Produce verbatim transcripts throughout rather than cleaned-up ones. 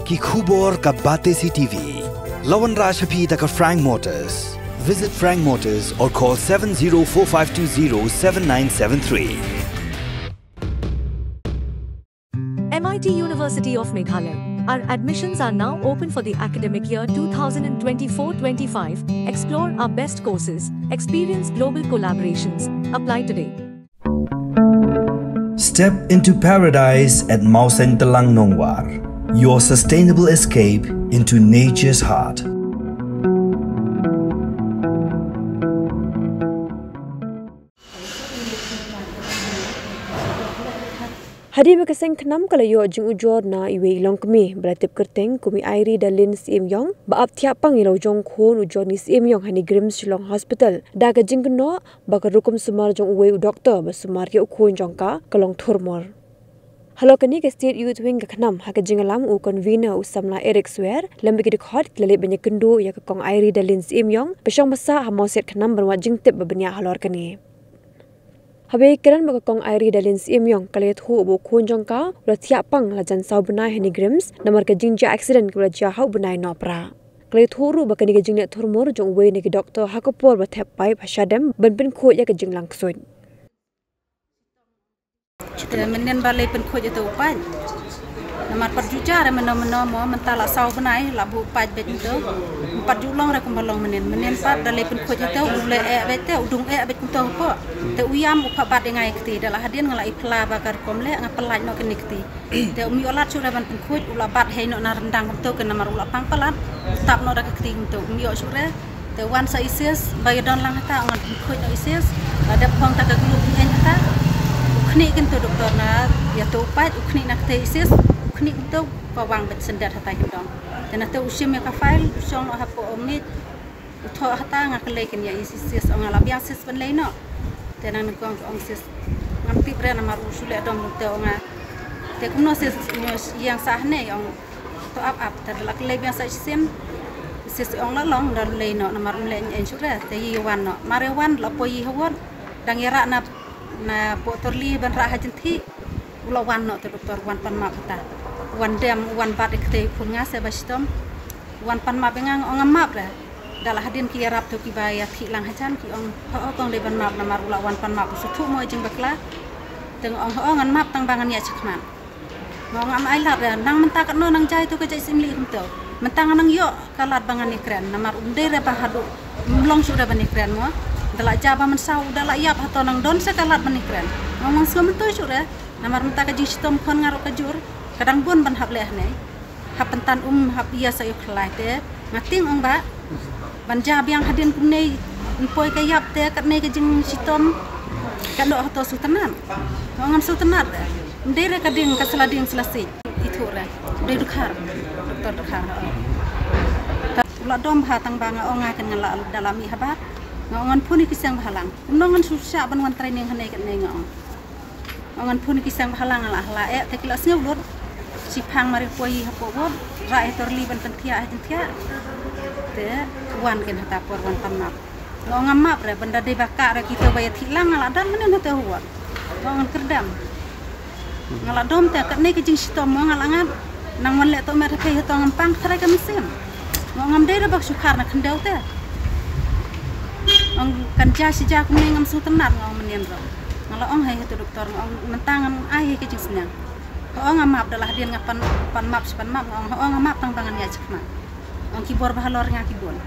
Ki khubor ka Batesi T V. La wanrah sha phi da ka Frank Motors. Visit Frank Motors or call seven zero four five two zero seven nine seven three. M I T University of Meghalaya. Our admissions are now open for the academic year two thousand twenty-four twenty-five. Explore our best courses, experience global collaborations. Apply today. Step into paradise at Mawsyntelang Nongwar, your sustainable escape into nature's heart. Hadien ba ka seng khnam ka la ïoh jingujor na iwei i longkmie ba la tip kyrteng kum i Airi Dalin Syiemiong, ba ap thiah pang ïa la u jong khun u Johnny Syiemiong ha NEIGRIHMS Shillong Hospital, da ka jingkynnoh ba ka rukom sumar jong uwei u doktor ba sumar ïa u khun jong ka ka long thurmur. Halor kane ka State Youth Wing ka khnam, ha ka jingïalam u Convener u samla Eric Swer, lem bad ki dkhot ki la leit ban ïakynduh ïa ka Kong Airi Dalin Syiemiong, ba shong ba sah ha Mawsiat Khnam ban wad jingtip ba bniah halor kane. Haba ïakren bad ka Kong Airi Dalin Syiemiong, ka la ïathuh ba u khun jong ka u la thiah pang la jan saw bnai ha NEIGRIHMS namar ka jingjia accident kaba la jia ha u bnai Nohprah. Ka la ïathuh ruh ba kane ka jingleh thurmur jong uwei na ki doktor ha ka por ba thep paip ha shadem ban pynkhuid ïa ka jinglang ksuid. Te mynnin ba lei pynkhuid ïa uto u paid. Namar pat ju ja re mynno mynno mo, mynta la saw bnai la buh paid beit mynta. Pat ju long re kumba long mynnin. Mynnin pat da lei pynkhuid ïa uto, u leh eh beit te, u dung eh beit kumto hapoh. Te u ïam u pha bat ïa nga ïa kti, da la hadien nga la ïa phla ba ka rukom leh nga pyllait noh kine kti. Te um ïoh lad shuh re ban pynkhuid, u la bat hei noh na ryndang kumto, ke namar u la pang palat, u tap noh da ka kti kumto, um ïoh shuh re. Te wan sa i sis ba ïa don lang hata, ngan pynkhuid noh i sis. La dep phong ta ka glu pyngeiñ hata. U khnieh kin to doktor na ïa to u paid, u khnieh na kata i sis, u khnieh kin to ka wang bad syndet hata kin dong. Te na to u shim ïa ka file, u shong noh hapoh u miej. U thoh hata, nga kylli kin ïa i sis, ong nga la biang sis ban lei noh. Te nang nyngkong ong sis, ngam tip re namar u shu leh dom te ong nga. Te kumno sis, ïeng sah ne, ong. To ap ap, te da la kylli biang sa shisien. Sis ong la long, da lei noh namar um leh eiñ shuh re, te i wan noh. Mar i wan la poi i ha ward, dang ïa rah na, na poh tyrli ban rah ha jynthih. U la wan noh te doktor, wan pan map ta. Wan dem, wan bat ïa kata i khun nga se ba shitom. Wan pan map ïa nga, ong ngam map re. Da la hadien ki ïarap to kiba ïa thih lang hajan ki ong, ho, ho, kong dei ban map namar u la wan pan map, u sngewthuh mo ïa jingbakla. Te nga ong, ho, ngan map tang ba ngan ïaid shakhmat. Nga ong ngam ai lad re, nang mynta katno nang jia ïa to ka jait symlieh kumto. Mynta ngan nang ïoh ka lad ba ngan ïakren, namar um dei re ba haduh, um long shuh re ban ïakren mo. Da la jia ba mynsaw u da la ïap, hato nang don sha ka lad ban ïakren. Nga ong ngan sngew myntoi shuh re, namar mynta ka jingshitom khun nga ruh ka jur, ka dang bun ban hap leh hangne. Hap pyntan um, hap ïa sa ïoh khlai te. Nga tieng ong ba ban jia biang hadien kumne, yn poi ka ïap te, katne ka jingshitom. Ka doh hato sngewtynnat. Nga ong ngam sngewtynnat re. Ym dei re ka ding, ka sla ding sla siej. Ithuh re. Dei dkhar. Doktor dkhar. U la dom bha tang ba nga ong nga kin, nga la da la mih habar. Nga ong ngan phone ïa ki seng bhalang. Kumno ngan shu shah ban wan training hangne katne nga ong. Ong ngan phone ki seng bhalang, la hla eh, te ki la sngew lut. Shiphang mar i poi hapoh ward, rah ïa tyrli ban pynthiah ha jynthia. Te wan kin hata por wan pan map. Nga ong ngam map re, ban da dei ba kah re kito ba ïa thih lang, nga la dam mynnin hata ha ward. Nga ong ngan kyrdem. Nga la dom te, katne ka jingshitom mo nga la ngat. Nang wan leh to met ha phi hato ngam pang, tharai ka mynsiem. Nga ong ngam dei re ba shu khar na khyndew te. Ong kan jia shi jia kumne ngam sngewtynnat, nga ong mynnin ruh. Nga la ong hei ha to doktor, nga ong mynta ngan ai hei ka jingsneng. Ho, ong ngam map, da la hadien nga pan, pan map shi pan map, nga ong, ho, ong ngam map tang ba ngan ïaid shakhmat. Ong ki bor ba halor nga ki bun.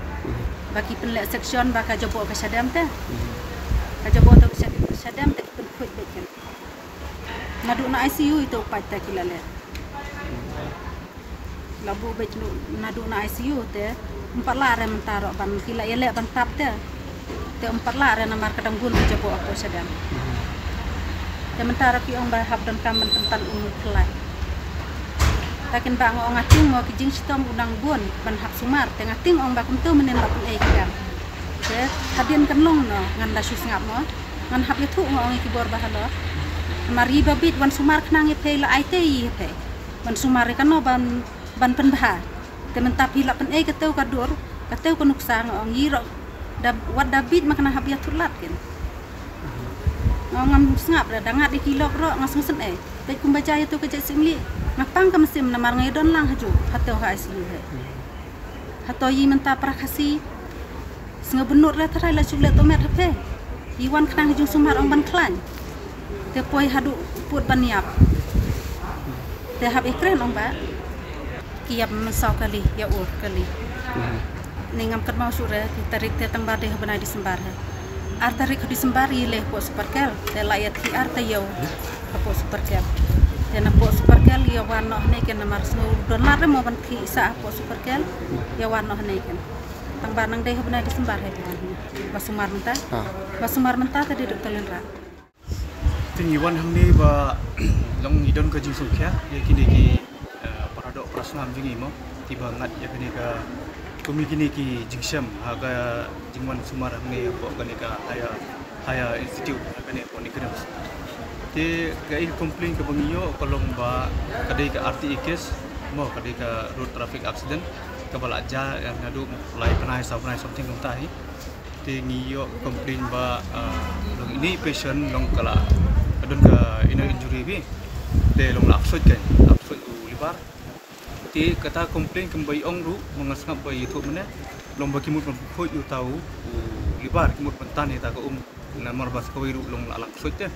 Ba ki pynleh section ba ka jaboh ka shadem te. Ka jaboh to ka shadem, ka shadem te ki pynkhuid beit kin. Naduh na I C U ito u paid te ki la leh. La buh beit naduh na I C U te, ym pat lah re mynta ruh ban, ki la ïaleh ban tap te. Te ym pat lah re namar ka dang bun ka jaboh hapoh shadem. Te mynta ruh ki ong ba hap donkam ban pyntan um u khlai. Te kin ba nga ong nga tieng mo ki jingshitom u dang bun ban hap sumar, te nga tieng ong ba kumto mynnin la pynei ki kam. Te hadien kan long no ngan da shu sngap mo. Ngan hap ïathuh nga ong ïa ki bor ba halor. Namar i ba bit wan sumar khnang ïa phi la ai te ïa phi. Ban sumar ïa kano ban, ban pynbha. Te mynta phi la pynei kato ka dur, kato ka nuksa nga ong i ruh da, wat da bit ma kane hap ïathuh lad kin. Nga ong ngam sngap re, da ngat ïa ki lok ruh nga sngewsynei. Te kumba jia ïa tu ka jait symli, nga pang ka mynsiem namar nga ïadon lang hajuh hato ha I C U hi. Hato ïa mynta para Khasi, sngew bynnud re tharai la shu leh to met ha phi. Ïa wan khnang ha jingsumar ong ban khlaiñ. Te poi haduh pud ban ïap. Te hap ïa kren ong ba ki ïap mynsaw kali, ïa ur kali. Ni ngam kynmaw shuh re ki tarik te tang ba dei ha bnai December hi. Ar tarik December ïa leh hapoh Super Care. Te la ïa thi ar taïew hapoh Super Care. Te napoh Super Care ïa wan noh ne ken namar sngew don lad re mo ban thi sa hapoh Super Care. Ïa wan noh ne ken. Tang ba nang dei ha bnai December hi ba sumar mynta. Ba sumar mynta te dei Doctor Lynrah. Te ngi wan hangne ba long ngi don ka jingsngewkhia ïa kine ki, eh, para doh para snam jong ngi mo, kiba ngat ïa kane ka, kum ïa kine ki jingshem ha ka jingwan sumar hangne hapoh kane ka higher, higher institute, ha kane hapoh NEIGRIHMS. Te ka i complain kaba ngi ïoh ka long ba ka dei ka R T A case mo, ka dei ka road traffic accident kaba la jia, eh, naduh lai bnai saw bnai something kumta hi. Te ngi ïoh complain ba, ah, long ine i patient long ka la don ka inner injury bha. Te long la ksuid kein, la ksuid u liver. Te kata complain kumba i ong ruh, ma nga sngap ba i ïathuh mynne, long ba ki mut ban khuid ïa uta u liver, ki mut ban tan ïa uta ka um. Namar ba sa kawei ruh long la lang ksuid te.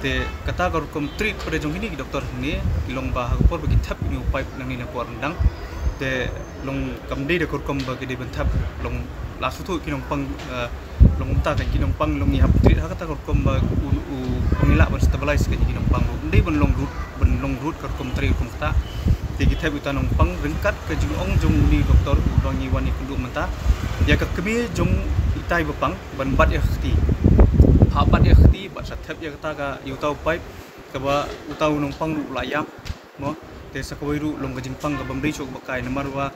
Te kata ka rukom treat pat de jong kine ki doktor hangne, ki long ba ha ka por ba ki thep ïa une u pipe nangne na por ryndang. Te long kam dei da ka rukom ba ki dei ban thep, long la sngewthuh ki nongpang, eh, long mynta kein ki nongpang long ngi hap treat ha kata ka rukom ba u, u, u ngi lah ban stabilize kein ki nongpang ruh. Ym dei ban long root, ban long root ka rukom treat rukom kata. Te ki thep ïa uta u nongpang ryngkat ka jingong jong une u doktor uba ngi wan ïakynduh mynta. Ïa ka kmie jong itai ba pang ban bat ïa ka kti. Phah bat ïa ka kti, bad sa thep ïa kata ka, ïa uta u pipe, kaba uta u nongpang ruh u la ïap, mo. Te sa kawei ruh long ka jingpang kaba ym dei shuh kaba kai, namar ba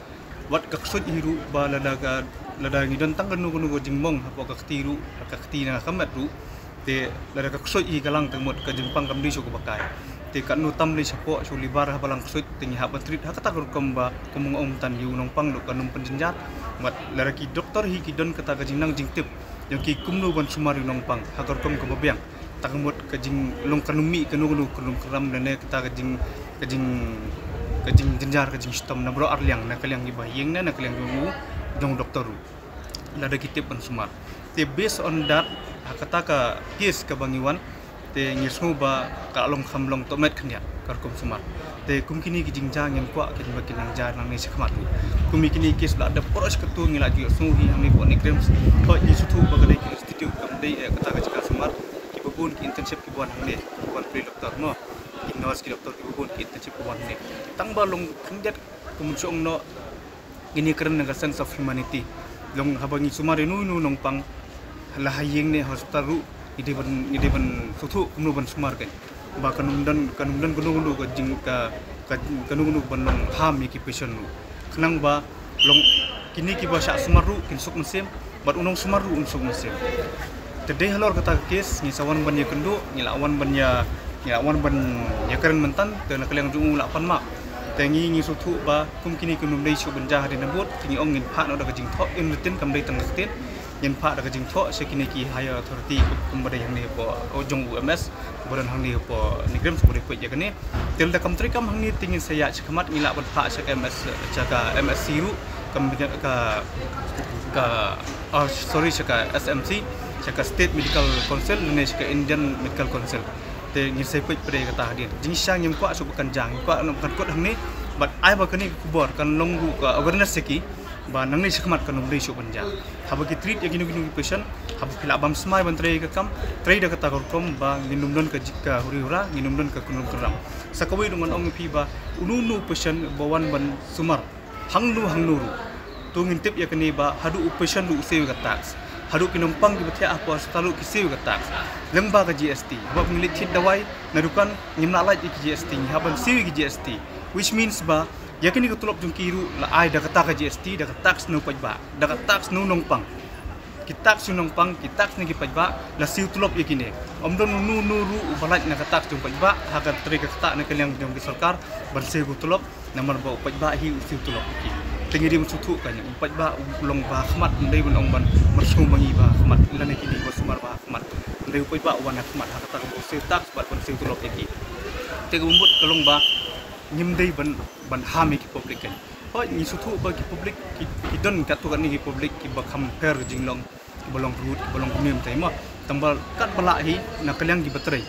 wat ka ksuid hi ruh ba lada ka, lada ngi don tang kano kano ka jingmong hapoh ka kti ruh, ka kti na ka met ruh. Te lada ka ksuid hi ka lang te mut ka jingpang kam dei shuh kaba kai. Te katno tam lei shapoh sha u liver haba lang ksuid, te ngi hap ban treat ha kata ka rukom ba kum nga ong mynta ïa u nongpang ruh kan ym pynjynjar. Bad lada ki doktor hi ki don kata ka jingnang jingtip jong ki kumno ban sumar ïa u nongpang ha ka rukom kaba biang. Tang mut ka jinglong kan ym mih kano kano ka longkram lane kata ka jing, ka jing, ka jingjynjar ka jingshitom na baroh arliang, na ka liang kiba ha ïing ne na ka liang jong u, jong u doktor ruh. Lada ki tip ban sumar. Te based on that, ha kata ka case kaba ngi wan, te ngi sngew ba ka la long kham long tohmet khyndiat ka rukom sumar. Te kum kine ki jingjia ngim kwah kin ba kin nang jia nangne shakhmat ruh. Kum kine ki case la dep porosh katto ngi la ju ïohsngew hi hangne hapoh NEIGRIHMS. Hooid ngi sngewthuh ba ka dei ki institute kam dei, eh, kata ka jaka sumar. Kiba bun ki internship kiba wan hangne, kiba wan pule doktor mo. Ki nurse ki doktor kiba bun ki internship kiba wan hangne. Tang ba long khyndiat ka mynsiem noh. Ngi ïakren na ka sense of humanity. Long haba ngi sumar ïa uno uno u nongpang la ha ïing ne hospital ruh, ngi dei ban, ngi dei ban sngewthuh kumno ban sumar kein. Ba kan ym don, kan ym don kano kano ka jing, ka, ka, kano kano ban long harm ïa ki patient ruh. Khnang ba long kine kiba shah sumar ruh kin suk mynsiem, bad u nongsumar ruh un suk mynsiem. Te dei halor kata ka case ngi sa wan ban ïakynduh, ngi la wan ban ïa, ngi la wan ban ïakren mynta, te na ka liang jong u la pan map. Te ngi, ngi sngewthuh ba kum kine kim dei shuh ban jia hadien nabud, te ngi ong ngin phah noh da ka jingthoh, in written, kam dei tang ka ktien. Ngin phah da ka jingthoh sha kine ki higher authority kumba dei hangne hapoh, oh, jong u M S, ba don hangne hapoh NEIGRIHMS ba dei peit ïa kane. Te lada kam treikam hangne te ngin sa ïaid shakhmat, ngi lah ban phah sha ka M S, sha ka M S C ruh, ka, ka, ka, oh, sorry, sha ka S M C, sha ka State Medical Council lane sha ka Indian Medical Council. Te ngin sa peit pat de kata hadien. Jingshisha ngim kwah shuh ba kan jia, ngim kwah ba kan kut hangne. Bad ai ba kane ka khubor kan long ruh ka awareness ïa ki ba nangne shakhmat kan ym dei shuh ban jia. Haba ki treat ïa kino kino ki patient, haba phi lah bam smai ban trei ka kam, trei da kata ka rukom ba ngin ym don ka jingkyrhai hura, ngin ym don ka kynrum kynram. Sa kawei ruh ngan ong ïa phi ba uno uno u patient ba wan ban sumar hangno hangno ruh, to ngin tip ïa kane ba haduh u patient ruh u siew ïa ka tax. Haduh ki nongpang kiba thiah hapoh hospital ruh ki siew ïa ka tax. Lyngba ka G S T. Haba phi leit thied dawai na dukan, ngim lah lait ïa ki G S T, ngi hap ban siew ïa ki G S T. Which means ba ïa kine ki tulop jong ki ruh la ai da kata ka G S T, da ka tax na u paidbah, da ka tax na u nongpang. Ki tax ïa u nongpang, ki tax na ki paidbah, la siew tulop ïa kine. Ym don uno uno ruh uba lait na ka tax jong u paidbah, ha ka trei ka ktah na ka liang jong ki sorkar ban siew ki tulop, namar ba u paidbah hi u siew tulop ïa ki. Te ngi dei ban sngewthuh kein, u paidbah u long ba ha khmat, ym dei ban ong ban, ban sngewbha ngi ba ha khmat, lane kine ba sumar ba ha khmat. Ym dei u paidbah u wan ha khmat, ha kata ka ba u siew tax bad ban siew tulop ïa ki. Te ka mut ka long ba ngim dei ban, ban ham ïa ki public kan. Hooid, ngi sngewthuh ba ki public ki, ki don katto katne ki public kiba kham pher jinglong, kiba long rude, kiba long kumne kumtai mo. Tang ba katba lah hi na ka liang kiba trei,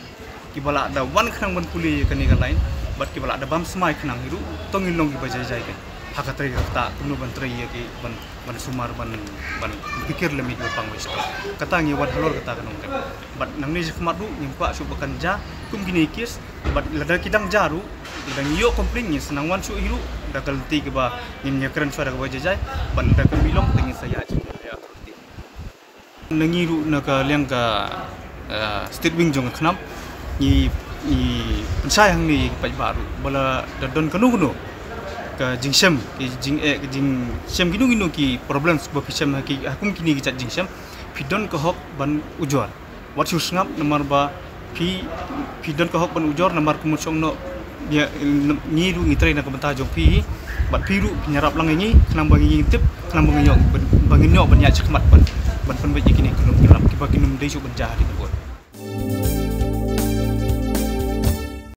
kiba lah da wan khnang ban pule ïa kane ka line, bad kiba lah da bam smai khnang hi ruh, to ngin long kiba jai jai kan. Ha ka trei kata kumno ban trei ïa ki ban, ban sumar ban, ban pyrkhat lem ïa kiba pang wei stok. Kata ngi wan halor kata ka nongrim. Bad nangne shakhmat ruh ngim kwah shuh ba kan jia kum kine ki case. Bad lada ki dang jia ruh, lada ngi ïoh complain ngin sa nang wan shuh hi ruh da ka lynti kaba ngin ïakren shuwa da kaba jai jai. Bad lada kam long te ngin sa ïa action. Na ngi ruh na ka liang ka, eh, State Wing jong ka KHNAM, ngi, ngi pynshai hangne ïa ki paidbah ruh ba lada don kano kano ka jingshem, ki jingeh, ki jingshem kino kino ki problems ba phi shem ha ki, ha kum kine ki jait jingshem, phi don ka hok ban ujor. Wat shu sngap namar ba phi, phi don ka hok ban ujor namar ka mut shong noh ïa, ngi ruh ngi trei na ka bynta jong phi. Bad phi ruh phin ïarap lang ïa ngi khnang ba ngin tip, khnang ba ngin ïoh ban, ba ngin ïoh ban ïaid shakhmat ban, ban pynbeit ïa kine ki nongrim kiba kin ym dei shuh ban jia ha ki nukor.